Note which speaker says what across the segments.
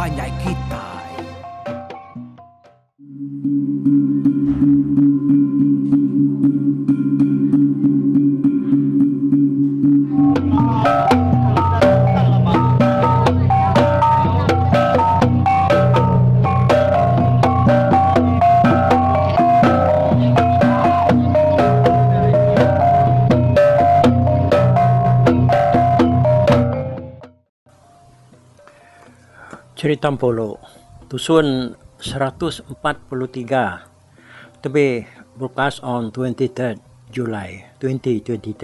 Speaker 1: panjai kitai.
Speaker 2: Cherita Empulu Tusun 143 to be broadcast on 23rd July 2023.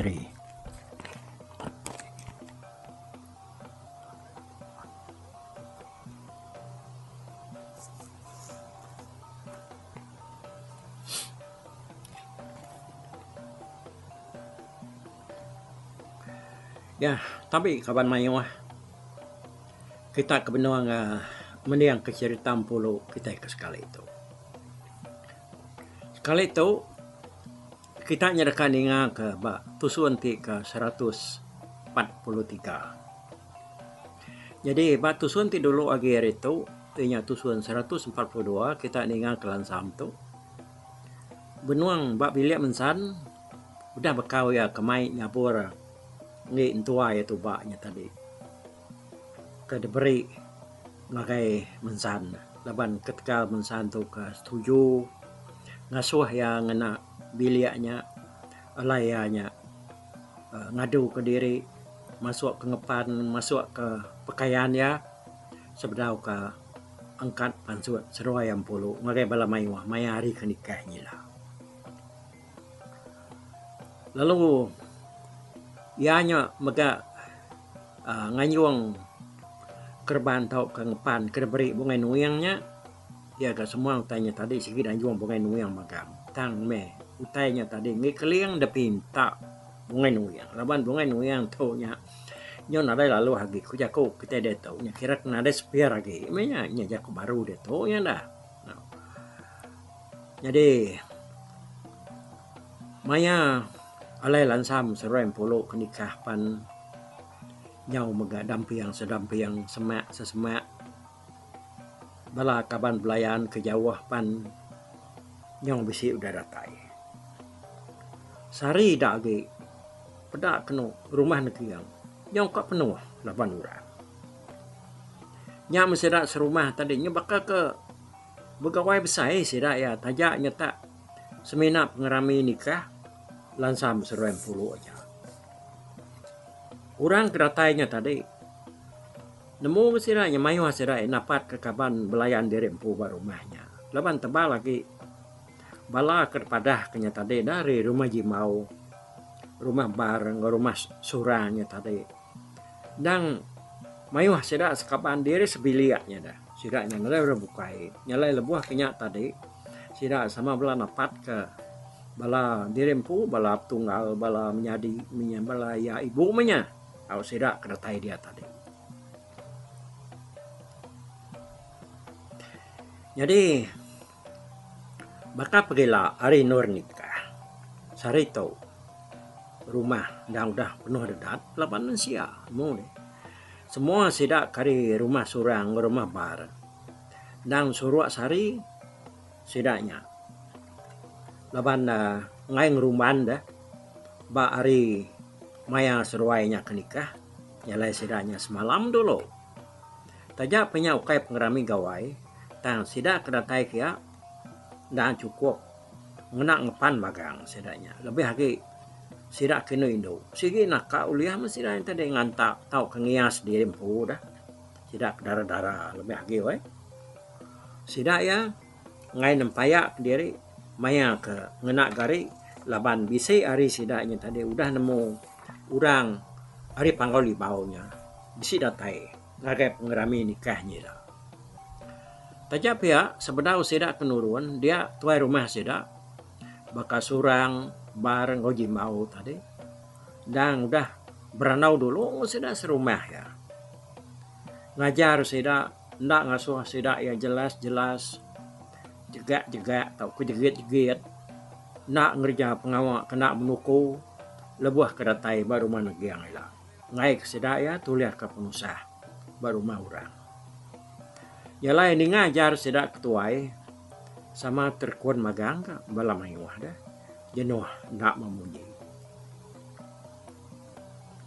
Speaker 2: Ya, tabi kaban mayuh kita ke benung uhh mending ke cherita Empulu kitai ke sekali tu. Sekali tu kita nyedeka ninga ke ba tusun ti ke 143. Nyadi ba tusun ti dulu agi ari tu iya nya tusun 142 kita ninga ke lansam tu. Benung ba bilik mensan udah bekau iya ke mai nyabur enggi entua iya tuba nya tadi ke diberi ngagai mensan laban ketegal mensan tu ke setuju ngasuh iya ngena bilik nya alai iya nya ngadu ke diri masuk ke ngepan masuk ke pekayan iya sebedau ka angkat pansut seruai iya empulu ngagai bala mayuh maya hari ke nikah nyila. Lalu iya nya mega uhh ngayung kereban tauka ngepan ke diberi Bungai Nuing nya iya ga semua utai nya tadi sigi dianjung Bungai Nuing mega tang meh utai nya tadi enggi keling dep pinta. Bungai Nuing. Laban Bungai Nuing tu nya nyau nadai laluh agi ku jaku kitai diatu nya kira ke nadai sepir agi meh nya. Nya jaku baru diatu nya dah. Nyadi maya alai lansam seruai empulu ke nikah pan nyau mega damping sedamping semak sesemak bala kaban belayan ke jauh pan nyau bisi udah datai. Sehari ida agi peda kenu rumah neging nyau ka penuh laban orang. Nya meh sida serumah tadi nya baka ke begawai besai sida iya taja nyetak semina pengerami nikah lansam seruai empulu aja. Orang ke datai nya tadi nemu meh sida nya mayuh sida iya napat ke kaban belayan diri empu ba rumah nya laban tebal agi. Bala ke dipadah ke nya tadi dah ari rumah Jimbau, rumah Bar enggau rumah Surang nya tadi. Endang mayuh sida sekaban diri sebilik nya dah. Sida nya nadai orang bukai. Nya alai lebuh ke nya tadi sida sama bala napat ke bala diri empu bala petunggal bala menyadi menya bala iya ibu menya tau sida ke datai dia tadi. Nyadi. Baka pegila ari endur nikah sehari tu rumah endang udah penuh dedat laban mensia mung deh. Semua sida ke ari rumah surang enggau rumah bar endang suruk sehari sida nya laban ne enggai ngerumban deh ba hari maya seduai nya ke nikah nya alai sida nya semalam dulu. Taja pe nya ukai pengerami gawai tang sida ke datai kiya enda chukup ngena ngepan magang sida nya lebih agi sida ke indu indu sigi naka ulih meh sida nya tadi nganta tauka ngias diri empu dah sida ke dara dara lebih agi weh. Sida iya enggai nempaya kediri maya ke ngena gari laban bisi ari sida nya tadi udah nemu orang ari Panggau Libau nya bisi datai ngagai pengerami nikah nya ila. Taja pia sebedau sida ke nurun dia tuai rumah sida baka Surang, Bar enggau Jimbau tadi endang udah berandau dulu enggau sida serumah iya. Ngajar sida enda ngasuh sida iya jelas-jelas jegak-jegak tauka jegit-jegit enda ngereja pengawa kena menuku lebuh ke datai ba rumah neging ila. Enggai ke sida iya tulih ka penusah ba rumah orang. Nya alai ninga ajar sida ketuai sama terekun magang ka bala mayuh deh jenuh enda memunyi.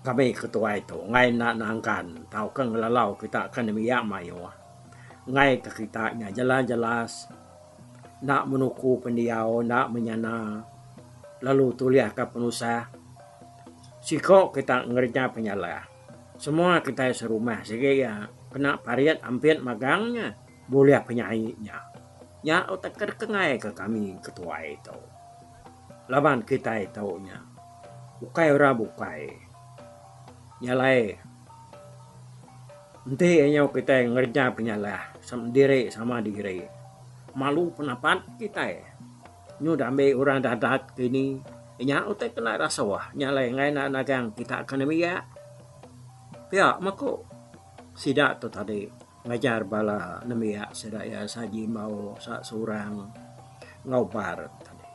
Speaker 2: Kami ketuai tu enggai enda nangkan tauka ngelalau kita ke nembiak mayuh enggai ke kita nya jelas-jelas enda menuku pendiau enda menyana lalu tulihka penusah siko kita ngereja penyalah. Semua kitai serumah sigi iya kena parit ampit magang nya bulih penyai nya. Nya utai ke dikengai ke kami ketuai tu. Laban kitai tu nya ukai orang bukai. Nya alai enti inya kitai ngereja penyalah diri sama diri malu penapat kitai. Nyu dambi orang dadat kini nya utai kena rasuh nya alai enggai enda nagang kita ke nembiak. Pia meh ku sida tu tadi ngajar bala nembiak sida iya saji enggau sa surang enggau bar tadi.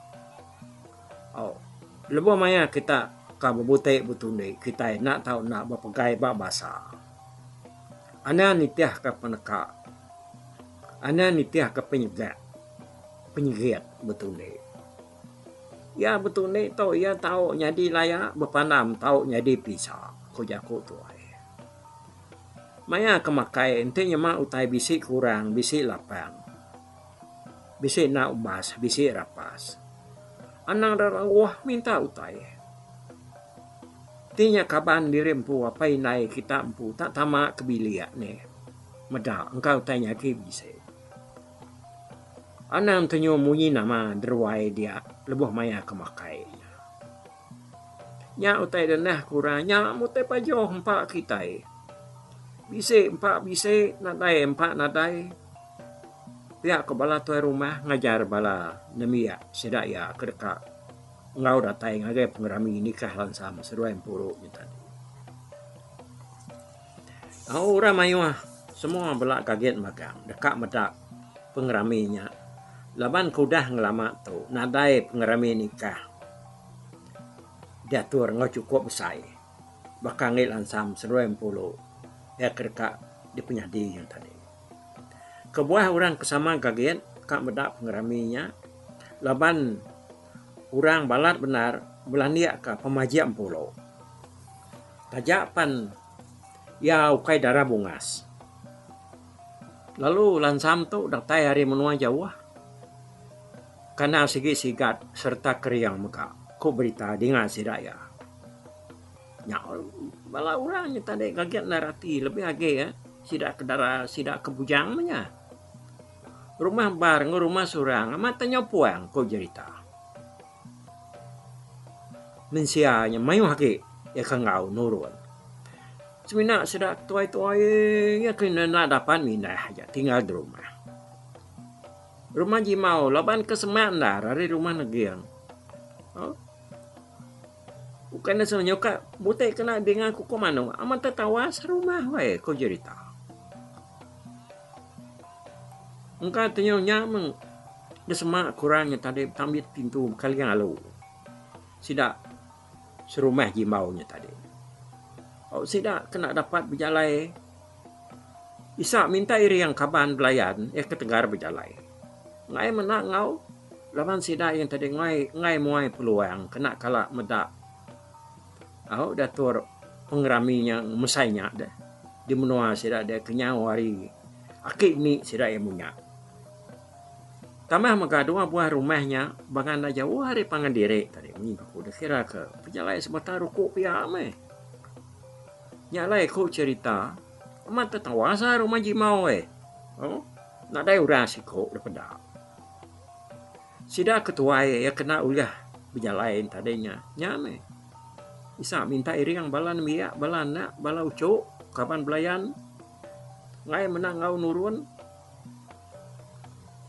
Speaker 2: Au lebuh maya kita ka bebuti betundi kitai enda tau enda bepegai ba basa. Anang nitihka peneka anang nitihka penyegak. Penyegit betundi. Iya betundi tu iya tau nyadi laya bepandam tau nyadi pisa, ku jaku tuai. Maya ke makai enti nyema utai bisi kurang bisi lapang. Bisi enda umbas bisi rapas. Anang rerauh minta utai. Ti nya kaban diri empu apai indai kita empu tak tama ke bilik nih meda engka utai nya agi bisi. Anang tenyu munyi nama deruai dia lebuh maya ke makai nya. Nya utai denah ke orang nya mutai pajoh empa kitai. Bisi empa bisi nadai empa nadai. Pia ko bala tuai rumah ngajar bala nembiak sida iya ke deka enggau datai ngagai pengerami nikah lansam seduai empuru nya tadi. Au orang mayuh semua bela gagit magang deka meda pengerami nya laban ke udah ngelama tu nadai pengerami nikah diatur enggau chukup besai baka enggi lansam seduai empulu iya ke deka dipenyadi nya tadi. Kebuah orang ke sama gagit ka meda pengerami nya laban orang balat bendar belandikka pemajik empulu. Taja pan iya ukai darah bungas. Lalu lansam tu datai ari menua jauh kana sigi sigat sereta kering mega, ku berita dinga sida iya. Nya bala orang nya tadi gagit endar ati lebih agi sida ke dara sida ke bujang meh nya. Rumah bar enggau rumah surang amat tanyau puang, ku jerita. Mensia nya mayuh agi iya ke enggau nurun. Semina sida tuai-tuai iya ke enda dapat mindah aja tinggal di rumah. Rumah Jimau laban ke semak endar ari rumah Neging. Au bukan ne sema nyuka buti kena dinga kuku manuk amat tetawas rumah weh ku jerita. Engka tenyu nya meng disema kurang nya tadi betambit pintu bekaling alu sida serumah jimbau nya tadi. Au sida kena dapat bejalai isa minta iring kaban belayan iya ke tegar bejalai. Enggai menda enggau laban sida iya tadi enggai enggai muai peluang kena kala meda au diatur pengerami nya mesai nya deh di menua sida deh kenyau hari. Aki ni sida iya munya. Tambah mega dua buah rumah nya bangan enda jauh ari pangan diri tadi munyi ku deh kira ke pejalai sebatang ruku pia meh. Nya alai ku cherita amat tetawa sa rumah Jimau eh. Oh nadai orang siku da peda. Sida ke tuai iya kena ulih bejalai tadi nya. Nya meh. Isa minta iring bala nembiak bala anak bala uchu kaban belayan. Enggai menda enggau nurun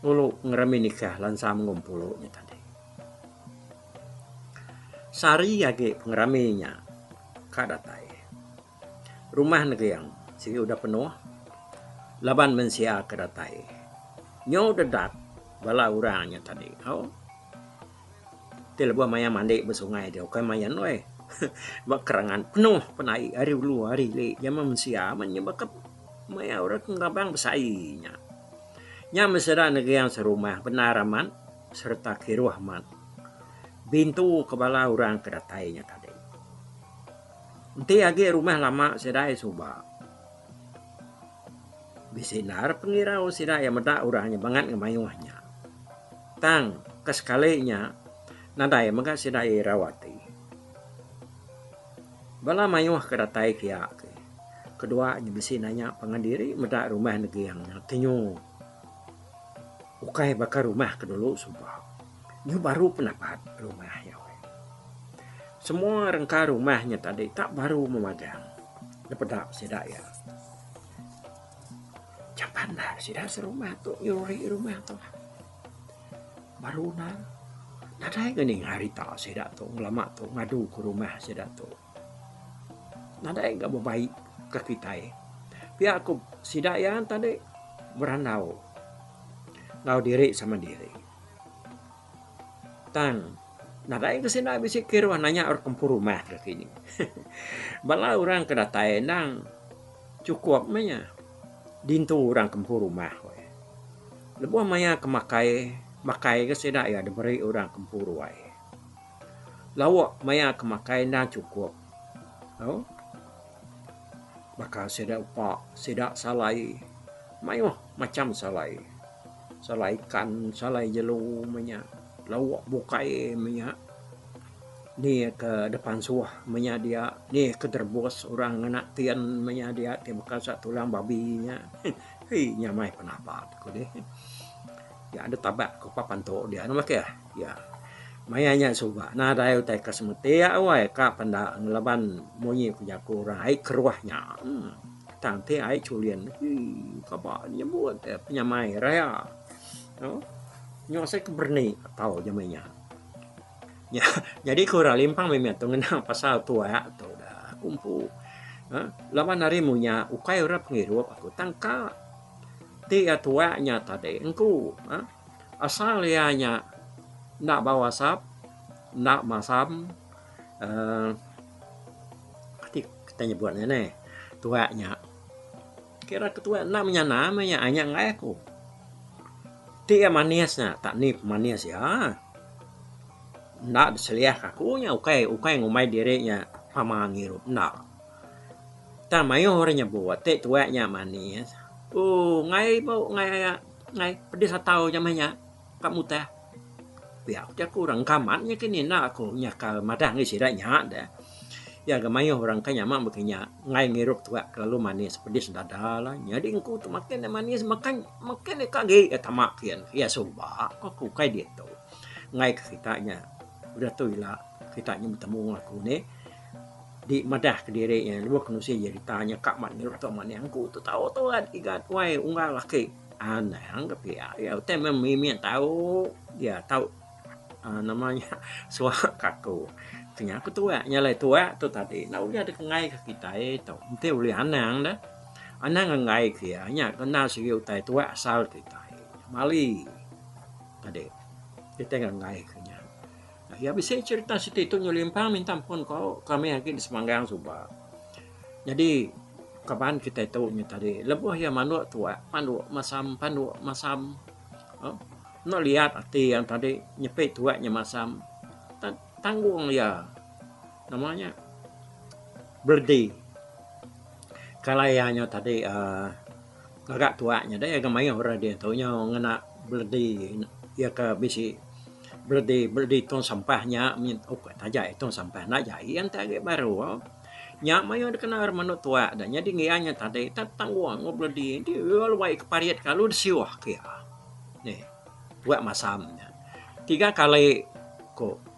Speaker 2: ngulu ngerami nikah lansam ngumpulu nya tadi. Sehari agi pengerami nya ka datai. Rumah Neging sigi udah penuh laban mensia ke datai. Nyau dedat bala orang nya tadi. Au. Ti lebuh maya mandi ba sungai ti ukai main weh. Ba kerangan penuh penai ari ulu ari ili jaman mensia men nya baka maya orang ke ngabang besai nya. Nya meh sida negiang serumah bendar amat sereta kiruh amat bintu ke bala orang ke datai nya tadi. Enti agi rumah lama sida ai suba bisi endar pengirau sida iya meda orang nya bangat ngemayuh nya. Tang ke sekali nya nadai mega sida iya irau ati. Bala mayuh ke datai kia ke kedua nya bisi nanya pangan diri meda rumah Neging nya tenyu ukai baka rumah ke dulu suba. Nyu baru penapat rumah iya weh. Semua rengka rumah nya tadi tak baru memagang ne peda sida iya. Jampat endar sida serumah tu nyeruri rumah tu. Baru ne nadai ga ninga rita sida tu ngelama tu ngadu ke rumah sida tu. Nadai ga bebai ke kitai. Pia ku sida iya tadi berandau enggau diri sama diri. Tang nadai ga sida bisi kiruh nanya orang ke empu rumah ke kini. Bala orang ke datai endang chukup meh nya dintu orang ke empu rumah. Lebuh maya ke makai, makai ga sida iya diberi orang ke empu ruai. Lauk maya ke makai endang chukup. Au baka sida upa, sida salai, mayuh macham salai. Salai ikan, salai jelu meh nya, lauk bukai meh nya. Ni ke depansuh meh nya dia, ni ke derebus orang ngena tin meh nya dia ti baka sa tulang babi nya. Hei nyamai penabat ku deh. Ya deh tabak ku papan tu dia nama keh. Ya. Maya nya suba nadai utai ke semetik wai ka penda ngelaban munyi ku jaku orang ai keruh nya. Uhh tang ti ai chulin hii kaba nyebut eh penyamai raya. Uhh nyau asai ke berni atau jami nya. Nya nyadi ku orang limpang mimit tu ngenang pasal tuak tu da aku empu uhh laban hari munya ukai orang pengirup aku tang ka ti iya tuak nya tadi engku uhh asal iya nya enda bau asap enda masam uhh ti kitai nyebut ne neh tuak nya. Kira ke tuak enda menyana meh nya nya enggai aku. Ti iya manis nya tak ni pemanis iya. Enda diseliah ka aku nya ukai ukai ngumbai diri nya pama ngirup enda. Tang mayuh orang nyebut ti tuak nya manis ooh enggai bu enggai aya enggai pedis atau nya meh nya ka mutah. Pia ku jaku orang engka amat nya kini enda aku nyakal madah ngagai sida nya deh. Iya ga mayuh orang ka nyama baka nya enggai ngirup tuak kelalu manis pedis dada lah. Nyadi engku tu makin ne manis makin makin ne ka agi tama kian. Iya suba ku aku ukai diatu. Enggai ka kita nya udah tu ila kita nya betemu aku nih di madah kediri nya lebuh ke nusi jerita nya ka amat ngirup tuak manis engku tu tau tuan igat wai unggal aki. Anang ke pia iya utai meh mimit tau iya tau uhh nama nya suak ka aku. Nya ku tuak nya alai tuak tu tadi enda ulih deka enggai ka kitai tu. Enti ulih anang deh anang enggai ke iya nya ke enda sigi utai tuak asal kitai mali tadi kitai enggai ke nya. Iya bisi cerita siti tu nyelimpang minta ampun ko kami agi di Semanggang suba. Nyadi kaban kitai tu nya tadi lebuh iya manduk tuak panduk masam panduk masam uhh enda liat ati iya tadi nyepi tuak nya masam tanggung iya nama nya beledi. Kalai iya nya tadi uhh ngaga tuak nya deh ga mayuh orang diatu nya ngena beledi iya ke bisi beledi beledi tong sampah nya taja tong sampah enda jai enti agi baru. Nya mayuh dikena orang menu tuak da nyadi ngia nya tadi tak tanggung enggau beledi enti lalu wai ke parit lalu disiuh ke iya. Neh tuak masam nya. Tiga kali ku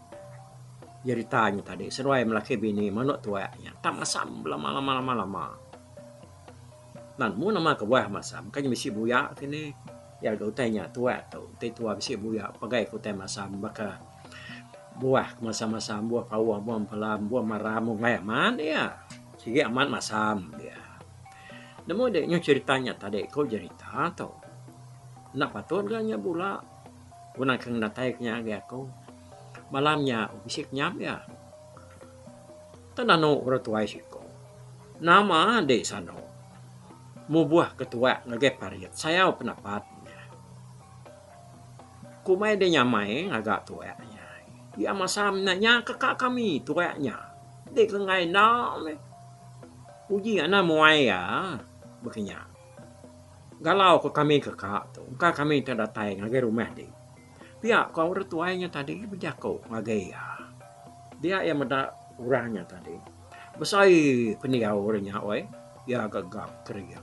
Speaker 2: jerita nya tadi seduai melaki bini menu tuak nya tak masam belama lama lama lama. Nan mu nama kebuah masam kan bisi buya kini iya ga utai nya tuak tu enti tuak bisi buya pegai ke utai masam baka Buah ke masam-masam, buah pauh, buah empelam, buah maram ukai amat iya. Sigi amat masam iya. Nemu dek nyu cerita nya tadi ko jerita tu. Enda patut ga nya bula guna ke ngenatai ke nya agi aku. Malam nya bisi kenyap iya. Tenanu orang tuai siko. Nama dik sanu. Mubuh ke tuak ngagai parit sayau penapat nya. Kumbai deh nyamai ngaga tuak nya. Iya masam nya nya ke ka kami tuak nya. Deh ke enggai enda meh. Uji anang muai iya baka nya. Galau ke kami ke ka tu engka kami te datai ngagai rumah deh. Pia ko orang tuai nya tadi bejaku ngagai iya. Dia iya meda orang nya tadi besai pendiau orang nya weh iya ga gap kering.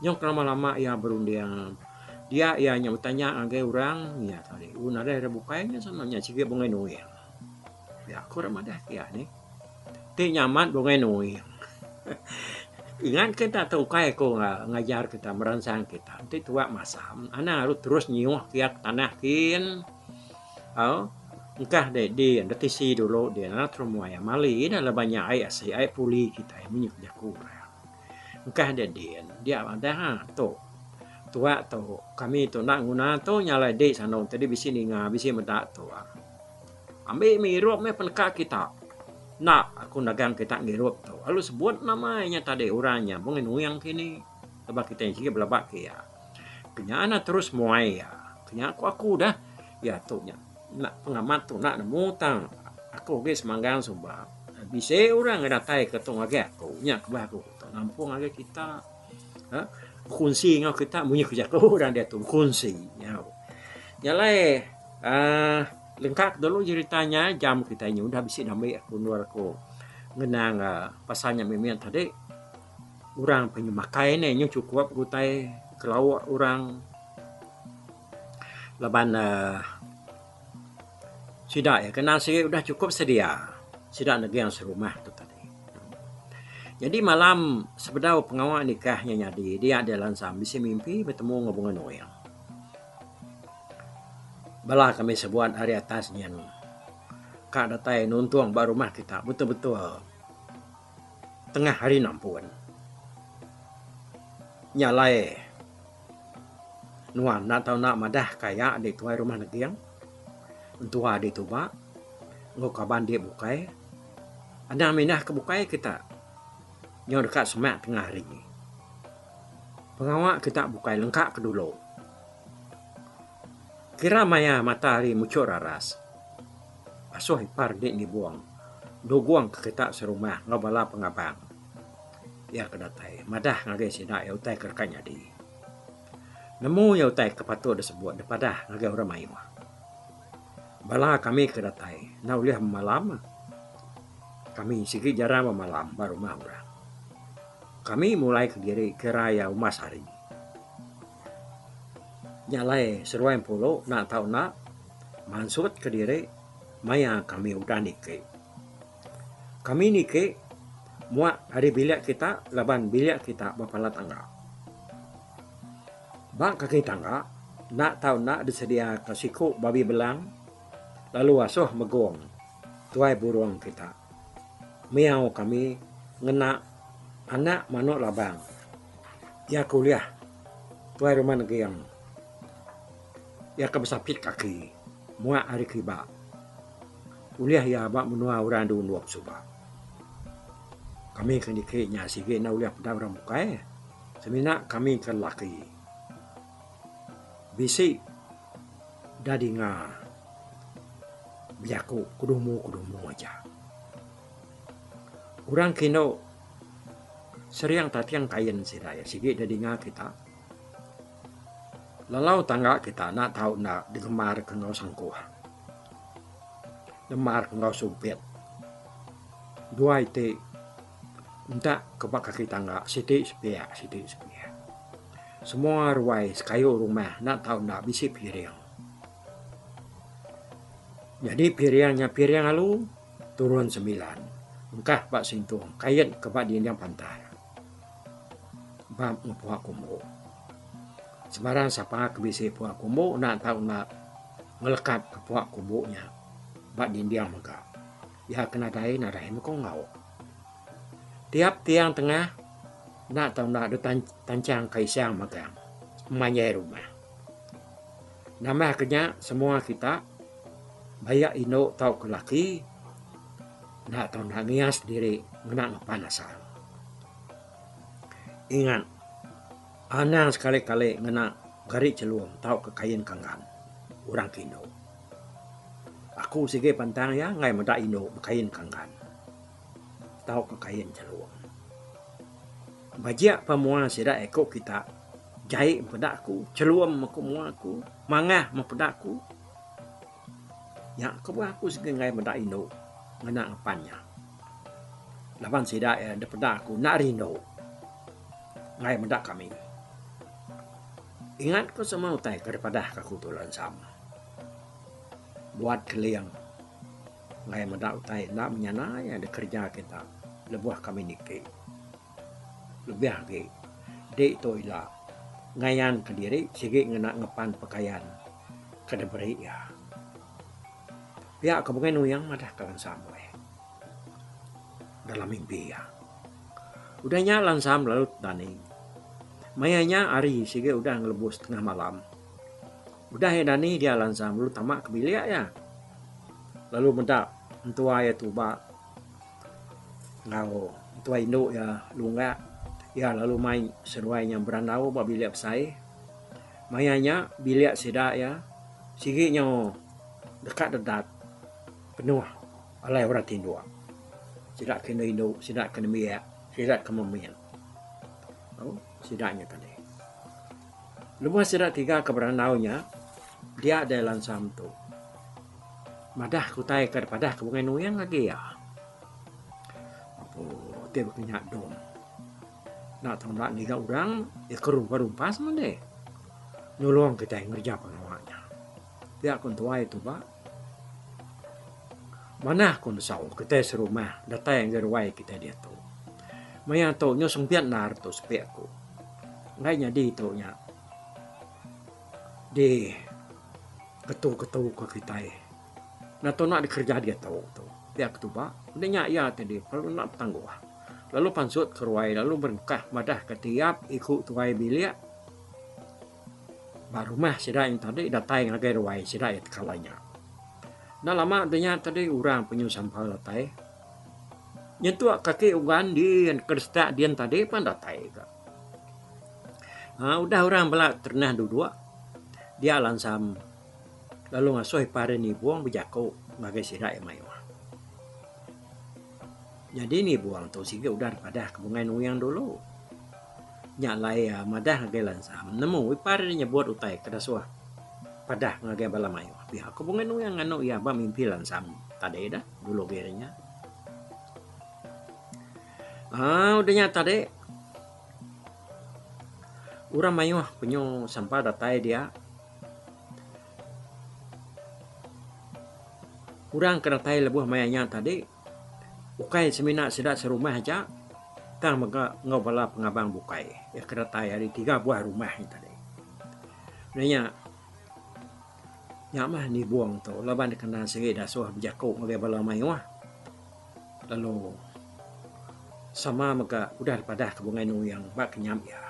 Speaker 2: Nyau kelama-lama iya berunding dia iya nya betanya ngagai orang nya tadi un nadai orang bukai nya sama nya sigi bungai nuing. Pia ku orang madah ke iya nih. Ti nya amat bungai nuing. Ingat kita tu ukai ku ngajar kita meransang kita enti tuak masam anang aru terus nyiuh ke iya ke tanah kin au engkah deh din deh tisi dulu din anang terus muai mali dah laban nya ai asi ai puli kitai munyi ku jaku orang. Engkah deh din dia madah ha tu tuak tu kami tu enda nguna tu nya alai di sanu tadi bisi ninga bisi meda tuak. Ambi meh irup meh peneka kita. Enda aku nagang kita ngirup tu. Lalu sebut nama inya tadi orang nya mung nuing kini laban kitai sigi belaba ke iya. Kenya ne terus muai iya. Kenya ku aku dah iya tu nya enda pengamat tu enda nemu tang aku agi semanggang suba bisi orang datai ke tu ngagai aku nya kebuah aku tu nampung ngagai kita uhh bekunsi enggau kita munyi ku jaku orang diatu bekunsi. Nya alai uhh. Lengka ke dulu jerita nya jam kitai nya udah bisi nambi aku endur aku ngenang pasal nya mimit tadi orang penyemakai ne nyau chukup ke utai kelauk orang laban uhh sida iya kena sigi udah chukup sedia sida neging serumah tu tadi. Nyadi malam sebedau pengawa nikah nya nyadi dia deh lansam bisi mimpi betemu enggau Bunga Nuing. Bala kami sebuat ari atas nyin ka datai nuntung ba rumah kita betul-betul tengah hari nampun. Nya alai nuan enda tau enda madah ka iya di tuai rumah neging entua di tuba enggau kaban di bukai anang mindah ke bukai kita nyau deka semak tengah hari. Pengawa kita bukai lengka ke dulu. Kira maya mata hari muchur raras. Asuh ipar enti nibung nugung ke kita serumah enggau bala pengabang iya ke datai madah ngagai sida iya utai ke deka nyadi. Nemu iya utai ke patut disebut dipadah ngagai orang mayuh. Bala kami ke datai enda ulih bemalam. Kami sigi jarang bemalam ba rumah orang. Kami mulai kediri kira iya umbas hari. Nya alai seruai empulu enda tau enda mansut kediri maya kami udah niki. Kami niki muak ari bilik kita laban bilik kita ba pala tangga. Ba kaki tangga enda tau enda disediaka siku babi belang lalu asuh megong tuai burung kita. Miau kami ngena anak manok labang. Iya ke ulih tuai rumah neging. Iya ke besapit kaki muak ari kiba. Ulih iya ba menua orang di Undop suba. Kami ke niki nya sigi enda ulih peda orang bukai semina kami ke lelaki. Bisi da dinga bejaku kedumu-kedumu aja. Orang ke indu sering tating kain sida iya sigi da dinga kita. Lalau tangga kita enda tau enda digemar ke enggau sangkuh. Gemar ke enggau sumpit. Dua iti entak ke ba kaki tangga siti sepiak siti sepiak. Semua ruai sekayu rumah enda tau enda bisi piring. Nyadi piring nya piring alu turun semilan engkah ba sintung kait ke ba dinding pantai ba pua kumbu. Sebarang sapa ke bisi pua kumbu enda tau enda ngelekat ke pua kumbu nya ba dinding mega. Iya ke nadai nadai meh ko enggau. Tiap tiang tengah enda tau enda deh tanchang ka isang magang memanjai rumah. Nambah ke nya semua kita bayak indu tauka laki enda tau enda ngias diri ngena ngepan asal. Ingat anang sekali kali ngena gari chelum tauka kain kanggan. Orang ke indu. Aku sigi pantang iya enggai meda indu bekain kanggan tauka kain chelum. Bajik pa mua sida iku kita jai mepeda aku, chelum aku mua aku, mangah mepeda aku. Nya kebuah aku sigi enggai meda indu ngena ngepan nya. Laban sida iya dipeda aku enda rindu enggai meda kami. Ingat ko semua utai ke dipadah ka aku tu lansam. Buat keling enggai meda utai enda menyana iya dikereja kita lebuh kami niki. Lebih agi di tu ila ngayan kediri sigi ngena ngepan pekayan ke diberi iya. Pia ke bungai nuyang madah ka Lansam weh dalam mimpi iya. Udah nya Lansam lalu tedani. Maya nya hari sigi udah ngelebu setengah malam. Udah iya dani dia Lansam lalu tama ke bilik iya. Lalu meda entua iya tuba enggau entua indu iya lunggak. Iya lalu mai seduai nya berandau ba bilik besai. Maya nya bilik sida iya sigi nyau deka dedat penuh alai orang tinduk. Sida ke indu indu, sida ke nembiak, sida ke memit. Au sida nya tadi. Lebuh sida tiga ke berandau nya dia deh lansam tu madah ke utai ke dipadah ke Bungai Nuing agi iya. Apo ti baka nya dom. Enda tau enda ngiga orang iya ke rumpas-rumpas meh deh. Nulung kitai ngereja pengawa nya. Pia ku entuai tuba. Manah ku nesau kitai serumah datai ngagai ruai kitai diatu. Maya tu nyau sempit endar tu sepik ku. Enggai nyadi tu nya di ketu-ketu ka kitai. Enda tau enda dikereja diatu tu. Pia ku tuba. Udah nya iya tadi perlu enda betangguh. Lalu pansut ke ruai lalu berengkah madah ka tiap iku tuai bilik. Ba rumah sida nya tadi datai ngagai ruai sida iya tekala nya. Enda lama da nya tadi orang penyu sampal datai. Nyentuk kaki ugan din ke setak din tadi pan datai ga. Aa udah orang bala terenah duduk dia lansam lalu ngasuh ipar iya nibung bejaku ngagai sida iya mayuh. Nyadi nibung tu sigi udah dipadah ke Bungai Nuing dulu. Nya alai iya madah ngagai Lansam nemu ipar iya nyebut utai ke dasuh padah ngagai bala mayuh. Pia ko Bungai Nuing nganu iya ba mimpi Lansam tadi dah dulu agi ri nya. Aaa udah nya tadi orang mayuh penyu sampal datai dia. Orang ke datai lebuh maya nya tadi ukai semina sida serumah aja tang mega enggau bala pengabang bukai iya ke datai ari tiga buah rumah nya tadi. Udah nya, nya mah nibung tu laban dikena sigi dasuh bejaku ngagai bala mayuh lalu sama mega udah dipadah ke Bungai Nuing ba kenyap iya.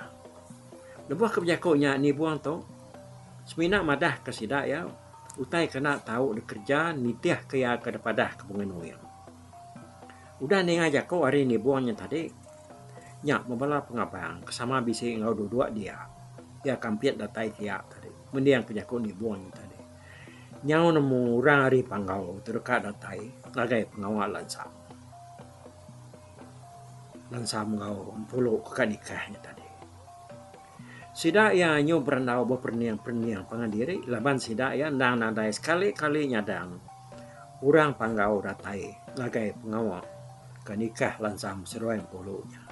Speaker 2: Lebuh ke bejaku nya nibung tu semina madah ke sida iya. Utai ke enda tau dikereja nitihka iya ke dipadah ke Bungai Nuing. Udah ninga jaku ari nibung nya tadi, nya bebala pengabang ke sama bisi enggau duduk dia. Iya ke ampit datai kia tadi mendingka jaku nibung nya tadi. Nyau nemu orang ari Panggau ti deka datai ngagai pengawa lansam. Lansam enggau empulu ke ka nikah nya tadi. Sida iya nyu berandau beperening-perening pangan diri laban sida iya endang nadai sekali-kali nyadang orang Panggau datai ngagai pengawa ke nikah lansam seduai empulu nya.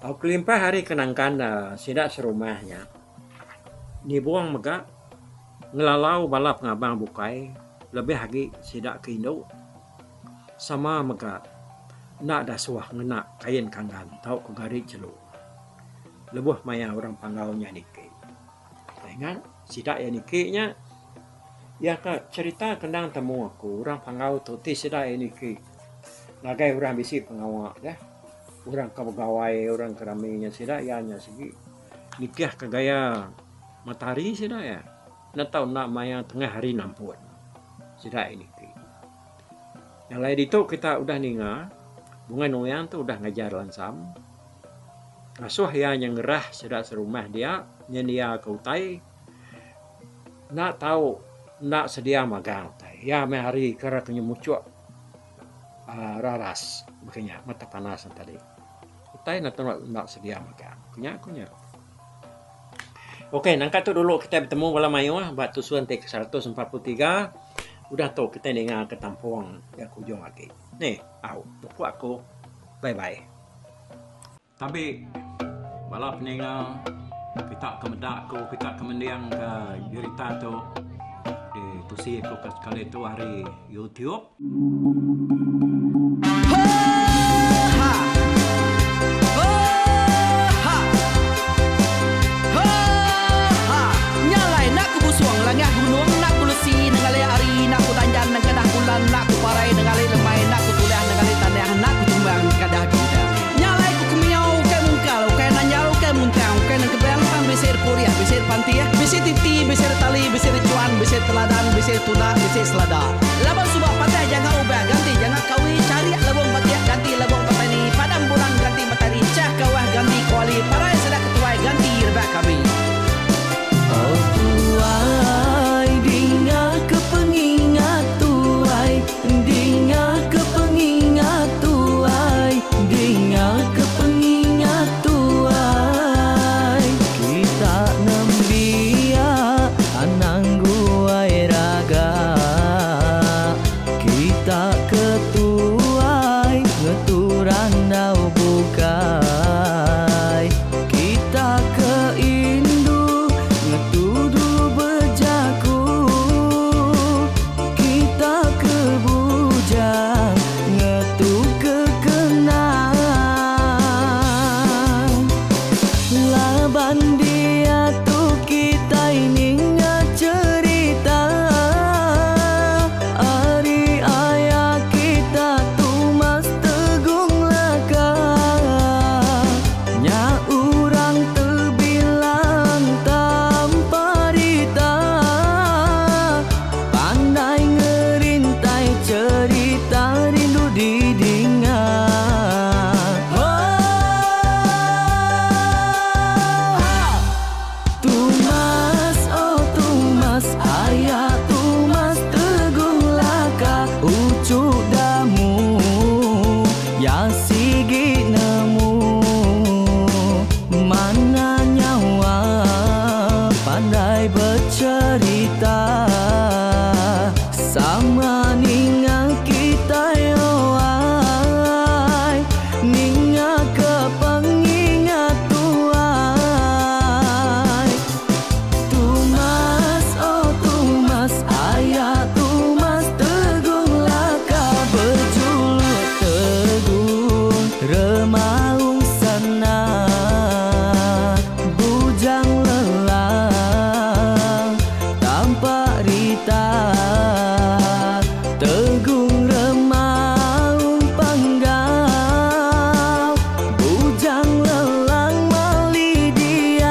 Speaker 2: Au kelimpah ari ke nangkan sida serumah nya, Nibong mega ngelalau bala pengabang bukai lebih agi sida ke indu sama mega enda dasuh ngena kain kanggan tauka gari chelu. Lebuh maya orang Panggau nya niki. Ingat sida iya niki nya iya ka cherita ke endang temu aku orang Panggau tu ti sida iya niki ngagai orang bisi pengawa deh. Orang ke begawai orang ke rami nya sida iya nya sigi nitih ka gaya matahari sida iya. Enda tau enda maya tengah hari nampun sida iya niki. Alai ditu kita udah ninga Bungai Nuyang tu udah ngajar Lansam. Ngasuh iya nya ngerah sida serumah dia nyendiaka utai. Enda tau enda sedia magang utai. Iya meh hari ke ra nyemuchuk uhh raras baka nya mata panas ne tadi. Utai ne tau enda sedia magang. Ku nya ku nya. Ok nangka tu dulu kitai betemu bala mayuh ba tusun ti ke 143 udah tu kitai ninga ke tampung iya ke ujung agi. Neh au tuku aku. Bye bye. Tabi bala peninga kita ke meda aku kita ke mending ke jerita tu di tusi aku ke sekali tu ari YouTube.
Speaker 1: Nya alai ku kemiau ukai mungkal, ukai nanjal, ukai muntang, ukai nengkebang tang bisi repurih, bisi repantih, bisi titi, bisi retali, bisi rechuan, bisi teladan, bisi tunda, bisi selada. Laban suba patah jangka ubah ganti jangka kawi, charik lebung batik ganti lebung petani, padam bulan ganti matari, chah kawah ganti kuali, parai sida ketuai ganti rebak kami.
Speaker 3: Oh tuai dinga ke pengingat tuai Dinga ke pengingat tuai Dinga ke pengingat tuai Kita nembiak anang guai raga Kita ke tuai ngetu randau bukai Kita ke indu ngetu dulu bejaku Kita ke bujang ngetu ke kenang Laban diatu kitai ninga cherita Ari aya kita Tumas Tegung Laka Nya urang tebilang tampa rita Pandai ngerintai cherita rindu didinga. Tumas oh tumas aya tumas Tegung Laka uchu damu ya sigi nemu mana nyawa pandai becherita sama ninga kitai oai ninga ke pengingat tuai Tumas oh tumas aya tumas Tegung Laka bejuluk Tegung Remaung Sana Bujang Lelang Tampak Rita Tegung Remaung Panggau Bujang Lelang Mali Diau.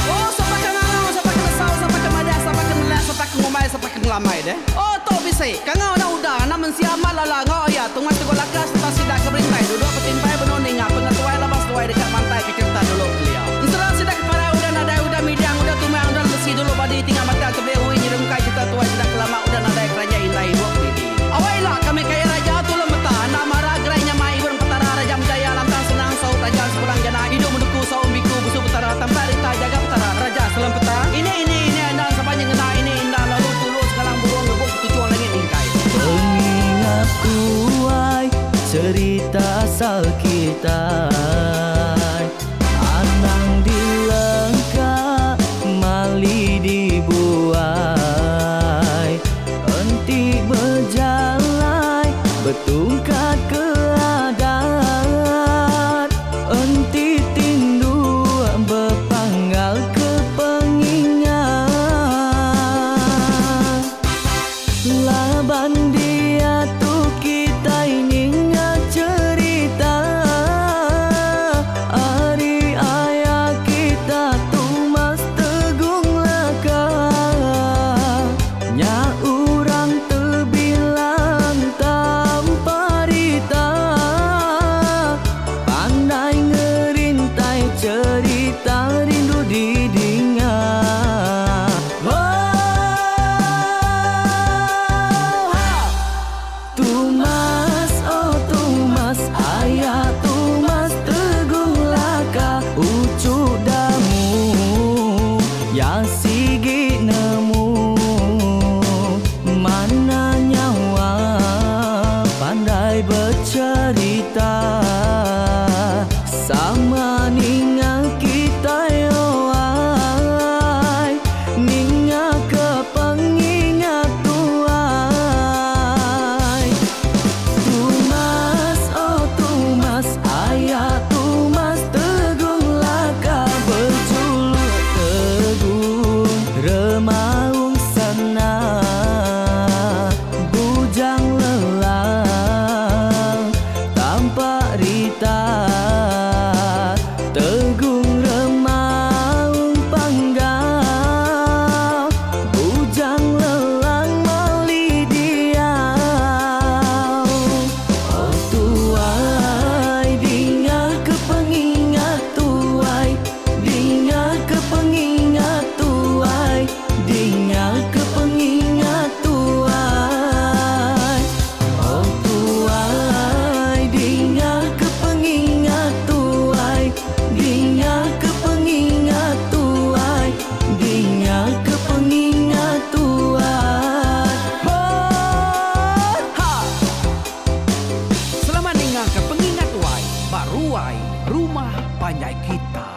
Speaker 1: Oh sapa ke ngangau sapa ke nesau sapa ke madah sapa ke nelak sapa ke ngumbai sapa ke ngelamai deh. Oh tu bisi kangau anak uda anak mensia amat lala enggau aya tungai tegok laka sereta sida ke berintai duduk betimpai benung ninga pengetuai laban seduai deka mantai ke cherita dulu kelia. Ensera sida ke parai udah nadai udah midang udah tumang udah lemesi dulu badi tinggal batang tebeli ui nyerungkai cherita tuai sida ke lama udah nadai keranjai indai ibuk didi. Awai ila kami kaya raja tulung meta enda mara gerai nyamai ibun petara raja menjaya lantang senang saut raja sepulang jana idup menduku saum biku busu petara tampak rita jaga petara raja selem peta ini ini ini endang sapa nyengena ini indah lalu tulu segalang burung ngebuk ketuchung langit mingkai.
Speaker 3: Pengingat tuai cherita asal kitai Anang dilengka mali dibuai Enti bejalai betungkat ke adat Enti tindu bepanggal ke pengingat Laban diatu kitai ninga cherita. Rita Tegung Remaung Panggau Bujang Lelang Mali Diau. Oh tuai dinga ke pengingat tuai, dinga ke pengingat tuai, dinga ke pengingat tuai. Oh tuai dinga ke pengingat tuai, dinga ke pengingat tuai, dinga ke pengingat tuai. Ho
Speaker 1: Ha! Selamat ninga ke pengingat tuai ba ruai rumah panjai kita.